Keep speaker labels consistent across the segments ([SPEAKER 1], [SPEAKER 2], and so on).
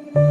[SPEAKER 1] Nina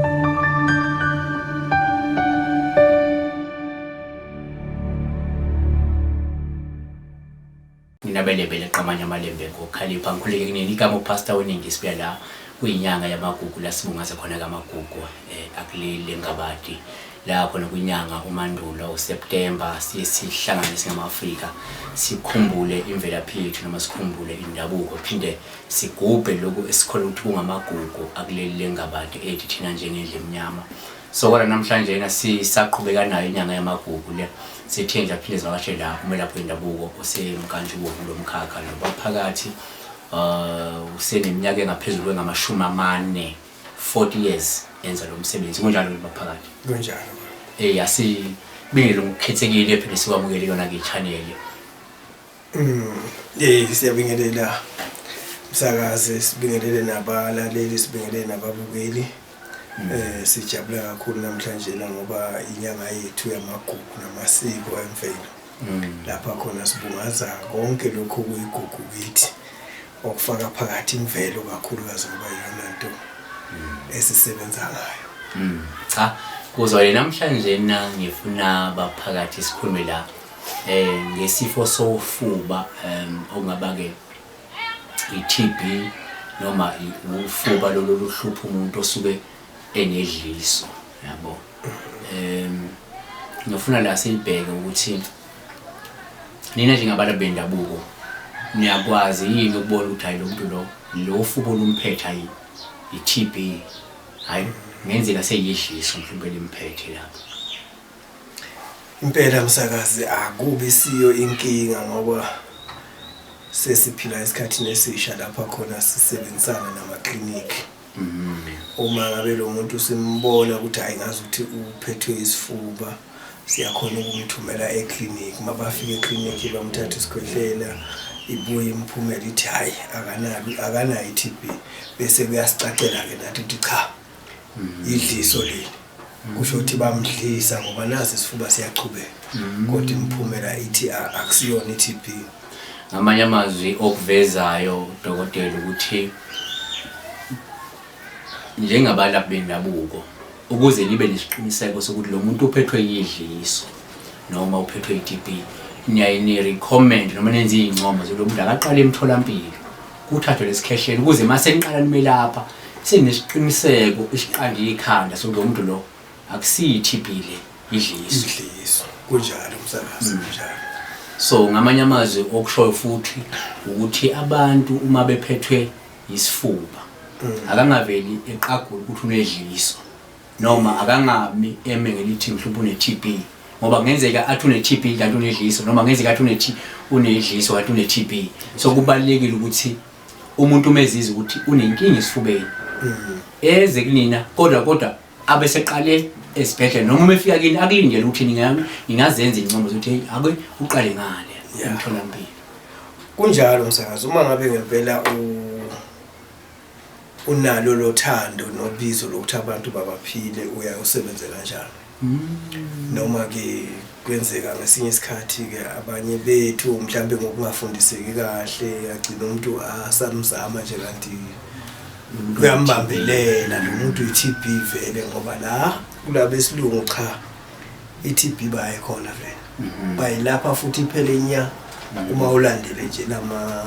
[SPEAKER 1] belebe leqamanye amalembe ngokhalipha ngikhuleke kunini igama uPastor weningi sibuya la kuyinyanga yamagugu la sibungaze khona kamagugu eh, akuleli lengabadi la khona kwinyanga uMandulo uSeptember siye sihlangane singama-Afrika sikhumbule imvelaphi yethu noma sikhumbule indabuko phinde sigubhe lokhu esikholwa ukuthi kungamagugu akuleli lengabadi ethu thina njengendlu emnyama. So kodwa namhlanje yena sisaqhubeka nayo inyanga yamagugu le sithe nje aphinde sivakashe la umelaphi wendabuko osemkantshubovu lo mkhakha lo baphakathi useneminyaka engaphezulu kwengamashumi amane 40 years enza lo msebenzi. Kunjalo nje baphakathi?
[SPEAKER 2] Kunjalo.
[SPEAKER 1] Eh asibingele ngokukhethekile phinde sikwamukele yona ke channel.
[SPEAKER 2] Siyabingelela msakazi, sibingelele nabalaleli, sibingelele nababukeli. Sijabula kakhulu namhlanje la ngoba inyanga yethu yamagugu namasiko emvelo. Lapha khona sibungaza konke lokhu okuyigugu kithi, okufaka phakathi imvelo kakhulukazi ngoba iyona nto esisebenza ngayo.
[SPEAKER 1] Cha, kuzwa namhlanje na ngifuna baphakathi sikhulume la ngesifo sofuba okungaba ke i-TB noma ufuba lolu luhlupha umuntu osuke enedliso yabo. Ngifuna la sibheke ukuthi nina njengabantu bendabuko niyakwazi yini ukubona ukuthi hayi lo muntu lo lo fuba olumphethe hayi i-TB, hayi ngenzeka seyidliso mhlawumbe limphethe lapho.
[SPEAKER 2] Impela msakazi akubi siyo inkinga ngoba sesiphila esikhathini esisha lapha khona sisebenzisana namaklinikhi. Uma ngabe lo muntu simbona ukuthi hayi ngazi ukuthi uphethwe isifuba, siyakhona ukumthumela eklinikhi. Uma bafika eklinikhi bamthatha isikhwehlela, ibuye imiphumela ithi hhayi akanalo akanayo i-TB, bese kuyasicacela-ke nathi ukuthi cha idliso leli. Kusho ukuthi bamdlisa ngoba nasi isifuba siyachubeka, kodwa imiphumela ithi akusiyona i-TB.
[SPEAKER 1] Ngamanye amazwi okuvezayo dokotela ukuthi njengabalaphi bendabuko ukuze nibe nesiqiniseko sokuthi lo muntu uphethwe yidliso noma uphethwe i-TB, niyaye ni-recommend noma nenze iy'ncomo zokuthi lo muntu akaqale emtholampilo kuthathwe lesikheshela ukuze uma seniqala nimelapha senesiqiniseko isiqanda ikhanda sokuthi lo muntu lo akusiyo i-TB le, idliso.
[SPEAKER 2] Idliso, kunjalo msakazi, kunjalo.
[SPEAKER 1] So ngamanye amazwi okushoyo futhi ukuthi abantu uma bephethwe isifuba akangaveli eqagula ukuthi unedliso noma akangami eme ngelithi mhlawumbe une-TB, ngoba kungenzeka athi une-TB kanti unedliso, noma kungenzeka athi unedliso kanti une-TB. So kubalulekile ukuthi umuntu uma ezizwa ukuthi unenkinga esifubeni eze kunina, kodwa abeseqale esibhedlela noma uma efika kini akulindele ukuthi ningazenza incomo zokuthi hey ake uqale ngale emtholampilo.
[SPEAKER 2] Kunjalo msakazi, uma ngabe ngempela unalo lothando nobizo lokuthi abantu babaphile, uya usebenze kanjalo. Noma ke kwenzeka ngesinye isikhathi ke abanye bethu mhlambe ngokungafundiseki kahle agcina umuntu asamzama nje kanti uyambambelela lo muntu i-TB vele, ngoba la kulabesilungu cha i-TB bayikhona vele, bayilapha futhi iphele nya uma ulandele nje lama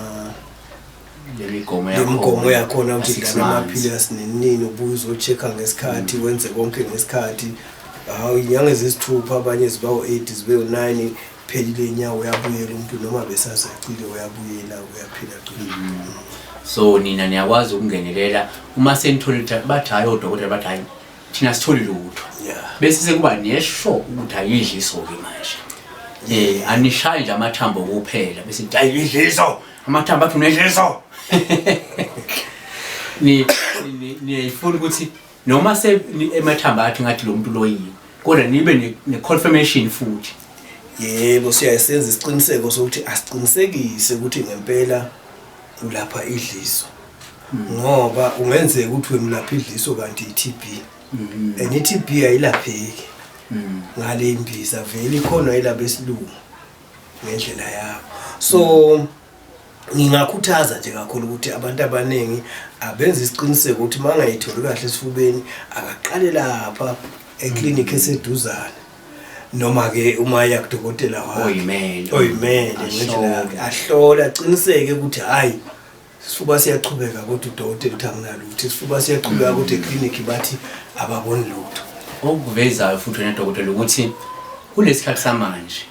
[SPEAKER 1] lemigomo
[SPEAKER 2] lemigomo yakhona ukuthi dlala amaphilisi nini, ubuye uzo-check-a ngesikhathi, wenze konke ngesikhathi. Hawu, inyanga ezisithupha abanye ziba u-8 zibe u-9, phelile inyanga uyabuyela umuntu noma besazacile uyabuyela uyaphila qina.
[SPEAKER 1] So nina niyakwazi ukungenelela uma senitholile bathi hayi odokotela bathi hayi thina sitholi lutho, bese sekuba nesho ukuthi ayidliso-ke manje. Anishayi nje amathambo kuphela bese nithi ayidliso, amathambo athi unedliso. Niyayifuna ukuthi noma se emathambo athi ngathi lo muntu lo yini, kodwa nibe ne-confirmation futhi.
[SPEAKER 2] Yebo, siyayenza isiqiniseko sokuthi asiqinisekise ukuthi ngempela ulapha idliso, ngoba ungenzeka ukuthi wena ulapha idliso kanti i-TB, and i-TB ayilapheki ngale imbiza, vele ikhona yilaba esilungu ngendlela yabo. So Ngingakhuthaza nje kakhulu ukuthi abantu abaningi abenze isiqiniseko ukuthi uma angayitholi kahle esifubeni akaqale lapha eklinikhi eseduzane, noma-ke uma eya kudokotela wakhe
[SPEAKER 1] Oyimele.
[SPEAKER 2] Oyimele ngendlela yakhe, ahlole, aqiniseke ukuthi hhayi, isifuba siyachubeka, kodwa udokotela uthi anginalutho, isifuba siyachubeka, kodwa eklinikhi bathi ababoni lutho.
[SPEAKER 1] Okuvezayo futhi wena dokotela ukuthi kulesikhathi samanje,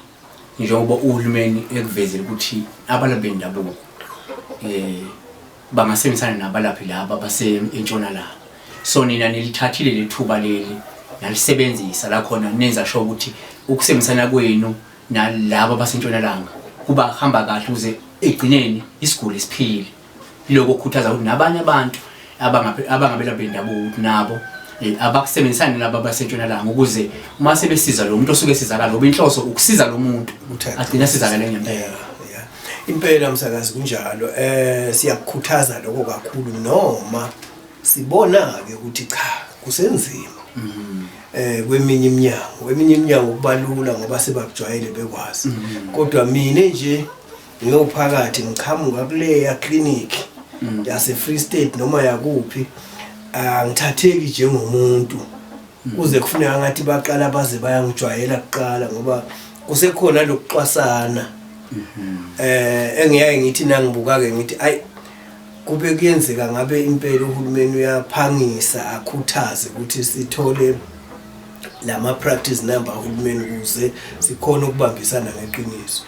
[SPEAKER 1] njengoba uhulumeni ekuvezile ukuthi abalaphi bendabuko bangasebenzisana nabalaphi laba base entshonalanga, so nina nilithathile lethuba leli nalisebenzisa la khona, nenza sure ukuthi ukusebenzisana kwenu nalaba basentshonalanga kuba hamba kahle ukuze egcineni isiguli siphile. Lokho kukhuthaza ukuthi nabanye abantu abangabelaphi bendabuko ukuthi nabo abakusebenzisane nalaba basentshonalanga, ukuze uma sebesiza lo muntu osuke esizakala, ngoba inhloso ukusiza lo muntu agcina esizakale ngempela.
[SPEAKER 2] Yeah. Impela msakazi, kunjalo. Siyakukhuthaza lokho kakhulu, noma sibona ke ukuthi cha, kusenzima kweminye iminyango. Kweminye iminyango kubalula ngoba sebakujwayele, bekwazi, kodwa mina nje ngiyophakathi ngiqhamuka kuleya clinic yase Free State noma yakuphi, angithatheki njengomuntu kuze kufuneka ngathi baqala baze bayangijwayela kuqala, ngoba kusekhona lokuxwasana. Engiyaye ngithi nangibuka ke ngithi ayi, kube kuyenzeka ngabe impela uhulumeni uyaphangisa akhuthaze ukuthi sithole lama practice number uhulumeni, ukuze sikhona ukubambisana ngeqiniso.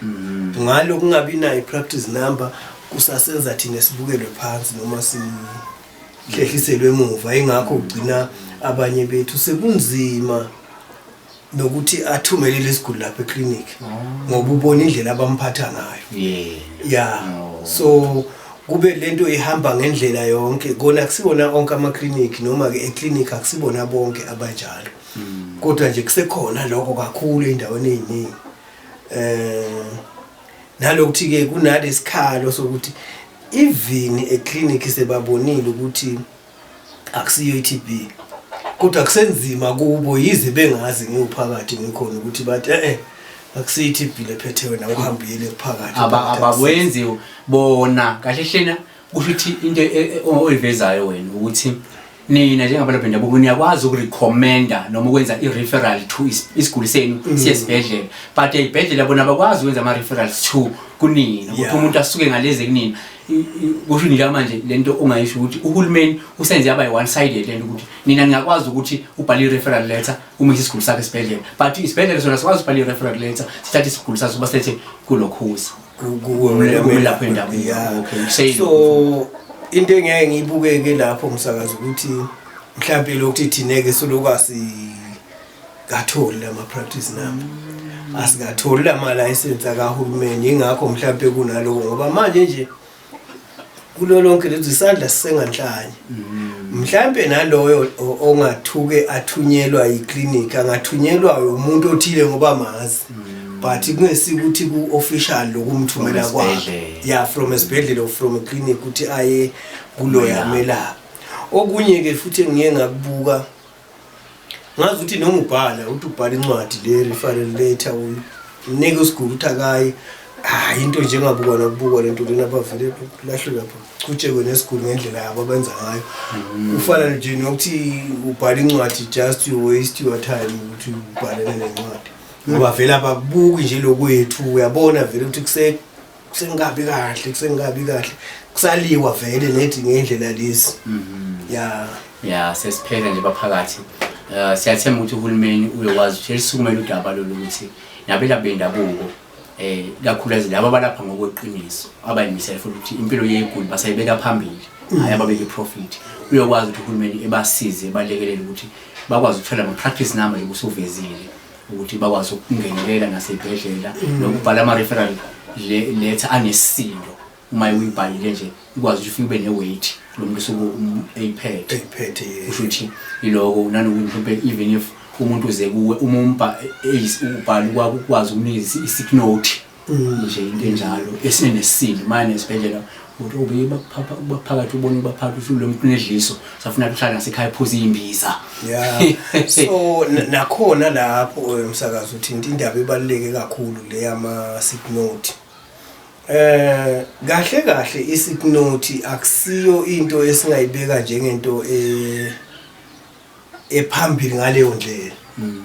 [SPEAKER 2] Ngalo kungabi nayo i-practice number kusasenza thina sibukelwe phansi noma sihlehliselwe emuva. Ingakho ugcina abanye bethu sekunzima nokuthi athumelele isiguli lapha eclinic, ngoba ubona indlela abamphatha ngayo. Ya. So kube lento ihamba ngendlela yonke kona, akusibona onke ama-clinic, noma-ke eclinic akusibona bonke abanjalo, kodwa nje kusekhona lokho kakhulu ey'ndaweni ey'ningi. Nalokuthi-ke kunalesikhalo sokuthi even eclinic sebabonile ukuthi akusiyo i-TB, kodwa kusenzima kubo, yize bengazi ngiwuphakathi ngikhona, ukuthi bathi akusiyo i-TB lephethe wena, uhambile phakathi.
[SPEAKER 1] Abakwenzi bona kahle hlena. Kusho ukuthi into oyivezayo wena ukuthi nina njengabalaphi bendabuko niyakwazi ukurecommenda noma ukwenza i-referral to isiguli senu siye esibhedlela, but ey'bhedlela bona abakwazi ukwenza ama-referrals to kunina ukuthi umuntu asuke ngalezi kunina. Kusho nje manje lento ongayisho ukuthi uhulumeni usenze yaba yi-one sided lento, ukuthi nina ningakwazi ukuthi ubhale i-referral letter uma isiguli sakhe esibhedlela, but isibhedlela sona sikwazi ukubhala i-referral letter sithathe isiguli saso basethe kulokhuza kumelaphi wendabuko. Okay, say
[SPEAKER 2] So into engeke ngiyibukeke lapho umsakazi ukuthi mhlawumbe lokuthi thina-ke soloku asikatholi lama practice number, asikatholi lama license akahulumeni, ingakho mhlawumbe kunaloko, ngoba manje nje kulo lonke lezi isandla sisenganhlanye. Mhlambe naloyo ongathuke athunyelwa yiclinic angathunyelwa umuntu othile ngoba mazi, but kungesikuthi ku-official lokumthumela
[SPEAKER 1] From
[SPEAKER 2] kwakhe.
[SPEAKER 1] Esibhedlela.
[SPEAKER 2] Yeah, from esibhedlela or from a clinic ukuthi aye kuloya melaphi. Okunye-ke futhi engiye ngakubuka, ngazi ukuthi noma ubhala, uthi ubhala incwadi le referral letter, unike isiguli ukuthi akayi, hayi, into nje engabukwa nakubukwa lento lena, bavele lahlwe lapho, chutshekwe nesiguli ngendlela yabo abenza ngayo. Kufana nje nokuthi ubhala incwadi, just you waste your time ukuthi ubhalele nencwadi, ngoba vele abakubuki nje lokwethu. Uyabona vele ukuthi kusengabi kahle, kusengabi kahle, kusaliwa vele nethi ngendlela lezi, ya.
[SPEAKER 1] Ya, sesiphela nje baphakathi. Siyathemba ukuthi uhulumeni uyokwazi ukuthi elisukumele udaba lolu, ukuthi nabelaphi bendabuko, kakhulukazi laba abalapha ngokweqiniso, abayimisele futhi ukuthi impilo yeguli basayibeka phambili, hhayi ababeka i-profit, uyokwazi ukuthi uhulumeni ebasize, ebalekelele ukuthi bakwazi ukuthola ama-practice number njengoba usuvezile, ukuthi bakwazi ukungenelela nasey'bhedlela nokubhala ama-referral letter anesisindo. Uma uyibhalile nje, ikwazi ukuthi ufike ube ne-weight lo muntu osuke eyiphethe.
[SPEAKER 2] Eyiphethe, yeah.
[SPEAKER 1] Kusho ukuthi iloko nanokuthi mhlawumbe even if umuntu uze kuwe, uma umpa ubhala, ukwazi ukunikeza i-sick note nje, into enjalo esinesisindo manje nesibhedlela ukuthi ube baphakathi, ubone baphakathi ukuthi lo muntu unedliso, safuna ukuhlala nasekhaya ephuza iy'mbiza.
[SPEAKER 2] Yeah, so nakhona lapho, msakazi, uthinta indaba ebaluleke kakhulu le yama sick note. Kahle kahle i-sick note akusiyo into esingayibeka njengento ephambili ngaleyo ndlela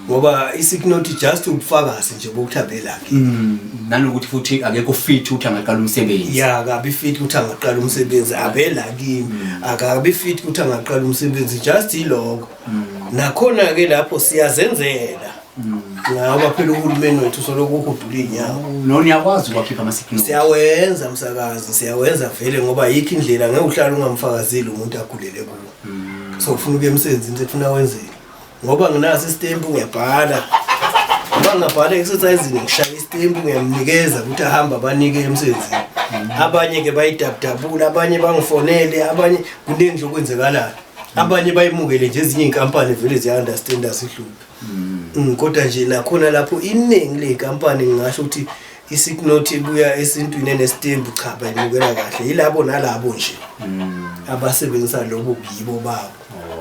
[SPEAKER 2] ngoba i-sick note just ubufakazi nje bokuthi abelakhe.
[SPEAKER 1] Nanokuthi futhi akekho fit ukuthi angaqala umsebenzi.
[SPEAKER 2] Ya, akabi fit ukuthi angaqala umsebenzi, abela kimi akabi fit ukuthi angaqala umsebenzi, just yilokho. Nakhona ke lapho siyazenzela ngoba phela uhulumeni wethu soloko uhudula iy'nyawo.
[SPEAKER 1] No, niyakwazi ukwakhipha ama-sick note?
[SPEAKER 2] Siyawenza msakazi, siyawenza vele ngoba yikho indlela, ngeke uhlale ungamfakazeli umuntu agulele kuwo. So ufuna ukuya emsebenzini, sekufuna wenzeni? Ngoba nginaso isitempu, ngiyabhala. Uma ngingabhala exercisini, ngishaya isitempu, ngiyamnikeza ukuthi ahambe abanike emsebenzini. Abanye-ke bayidabudabula, abanye bangifonele, abanye kuningi nje okwenzekalayo. Abanye bayimukele nje, ezinye iy'nkampani vele ziya-understand, asihluphi. Kodwa nje nakhona lapho iningi ley'nkampani ngingasho ukuthi i-sick note ibuya esintwini enesitembu, cha, bayimukela kahle. Yilabo nalabo nje abasebenzisa lobo buyibo babo.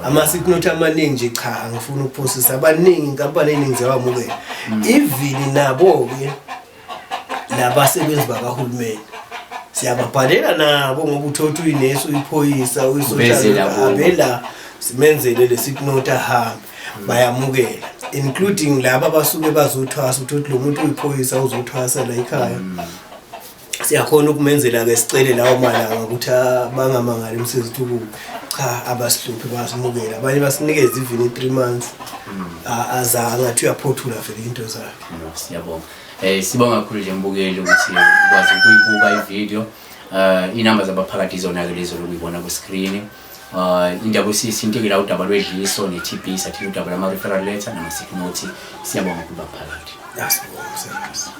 [SPEAKER 2] Ama-sick note amaningi nje, cha, angifuni ukuphosisa, abaningi inkampani eningi ziyawamukela. Even nabo-ke labasebenzi bakahulumeni siyababhalela nabo ngoba uthola ukuthi uyinesi, uyiphoyisa,
[SPEAKER 1] Vezela
[SPEAKER 2] uyi-social,
[SPEAKER 1] kubo.
[SPEAKER 2] abela simenzele le sick note ahambe, bayamukela, including laba abasuke bazothwasa. Uthi lo muntu uyiphoyisa, uzothwasa la ekhaya, siyakhona ukumenzela-ke, sicele lawo malanga ukuthi bangamangali umsebenzi ukuthi ukuphi. Cha, abasihluphi, bayasimukela. Abanye basinikeze even i-3 months, aza angathi uyaphothula vele into zakhe.
[SPEAKER 1] No, siyabonga. Sibonga kakhulu nje mbukeli ukuthi ukwazi ukuyibuka ivideo. Inamba zabaphakathi izona ke lezo lokuyibona ku screen. Indaba usisintike la udaba lwedliso ne-TB, sathina udaba lama referral letter nama sick note. Siyabonga kuba phakathi.
[SPEAKER 2] Yasibonga msakazi.